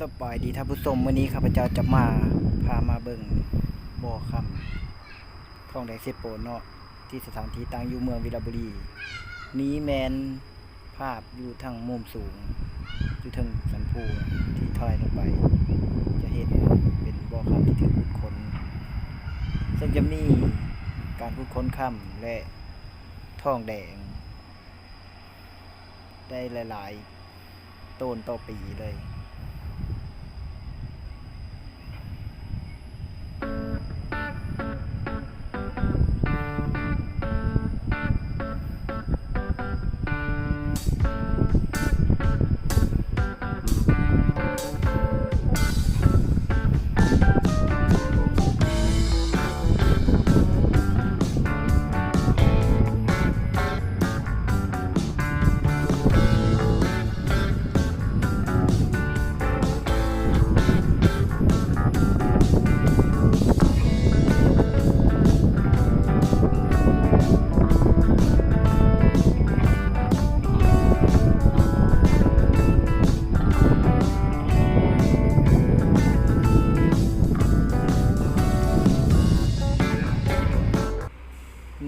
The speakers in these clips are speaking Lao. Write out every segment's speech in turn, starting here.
ສະບາຍດີທ່ານຜູ້ຊົມ, ມື້ນີ້ຂ້າພະເຈົ້າຈະມາ ພາມາເບິ່ງບໍ່ຄຳທອງແດງເຊໂປນເນາະ ທີ່ສະຖານທີ່ຕັ້ງຢູ່ເມືອງວິລະບູລີ. ນີ້ແມ່ນພາບຢູ່ທາງມຸມສູງ ຢູ່ເທິງສັນພູທີ່ຖ່າຍລົງໄປ ຈະເຫັນເປັນບໍ່ຄຳທີ່ຖືກຂຸດຄົ້ນ, ເຊິ່ງຈະມີການຂຸດຄົ້ນຄຳ ແລະ ທອງແດງ ໄດ້ຫຼາຍໆໂຕນຕໍ່ປີເລີຍ.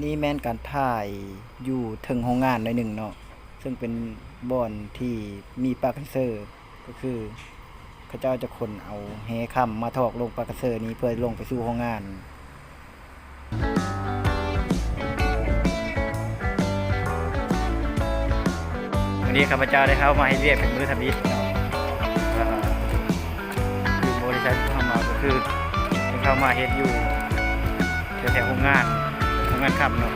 ນີ້ແມ່ນການຖ່າຍຢູ່ເທິງໂຮງງານໜ້ອຍໜຶ່ງເນາະ, ເຊິ່ງເປັນບ່ອນທີ່ມີປາກກະເຊີ ກໍຄືເຂົາເຈົ້າຈະຂົນເອົາແຮ່ຄຳມາຖອກລົງປາກກະເຊີນີ້ ເພື່ອລົງໄປສູ່ໂຮງງານ. ມື້ນີ້ຂ້າພະເຈົ້າໄດ້ເຂົ້າມາເຮັດວຽກເປັນມື້ທຳອິດເນາະ, ເອີ ຢູ່ບໍລິສັດທີ່ເຂົ້າມາ ກໍຄືໄດ້ເຂົ້າມາເຮັດຢູ່ແຖວໆໂຮງງານ ໂຮງງານຄຳເນາະ.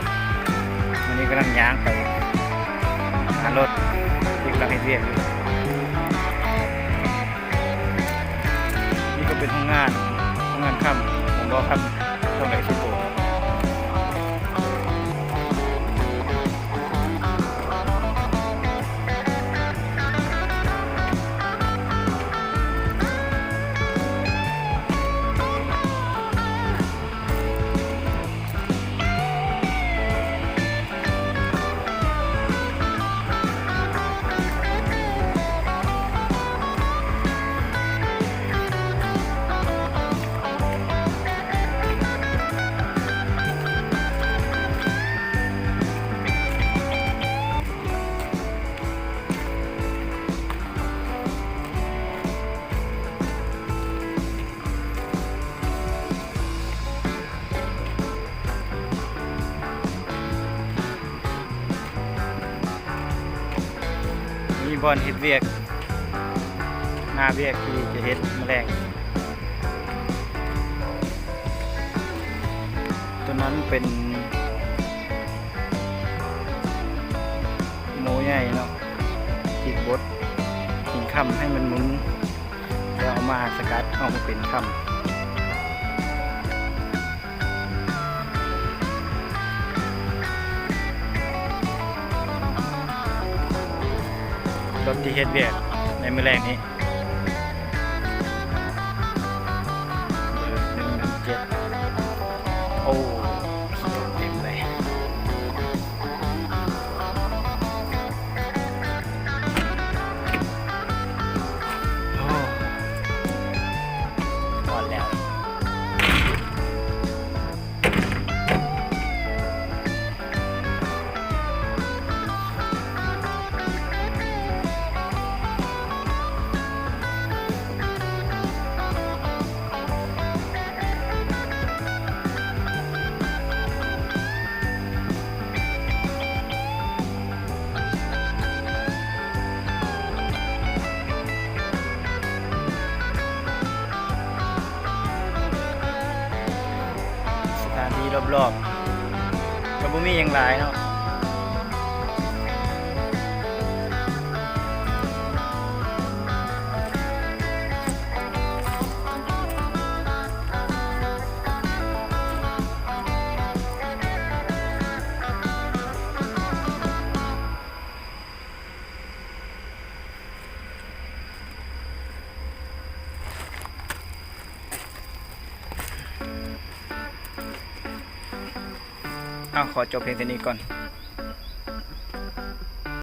ມື້ນີ້ກຳລັງຍ່າງໄປຫາລົດທີ່ກຳລັງເຮັດວຽກຢູ່. ນີ້ກໍເປັນໂຮງງານ ໂຮງງານຄຳຂອງບໍ່ຄຳ ທອງແດງເຊໂປນ. ມີບ່ອນເຮັດວຽກ ໜ້າວຽກທີ່ຈະເຮັດມື້ແລງ. ຕົວນັ້ນເປັນໂມໃຫຍ່ເນາະ ທີ່ບົດຫີນຄຳໃຫ້ມັນໝຸນ ແລ້ວເອົາມາສະກັດອອກມາເປັນຄຳ. ລົດທີ່ເຮັດວຽກໃນມື້ແລງນີ້ ເບີໜຶ່ງໜຶ່ງເຈັດ ໂອ້ ຂຽວເຕັມເລີຍ. ໂອ້ ຮອດແລ້ວ. ສະຖານທີ່ລອບໆ ກໍບໍ່ມີຫຍັງຫຼາຍເນາະ. ເອົາ ຂໍຈົບພຽງເທົ່ານີ້ກ່ອນ.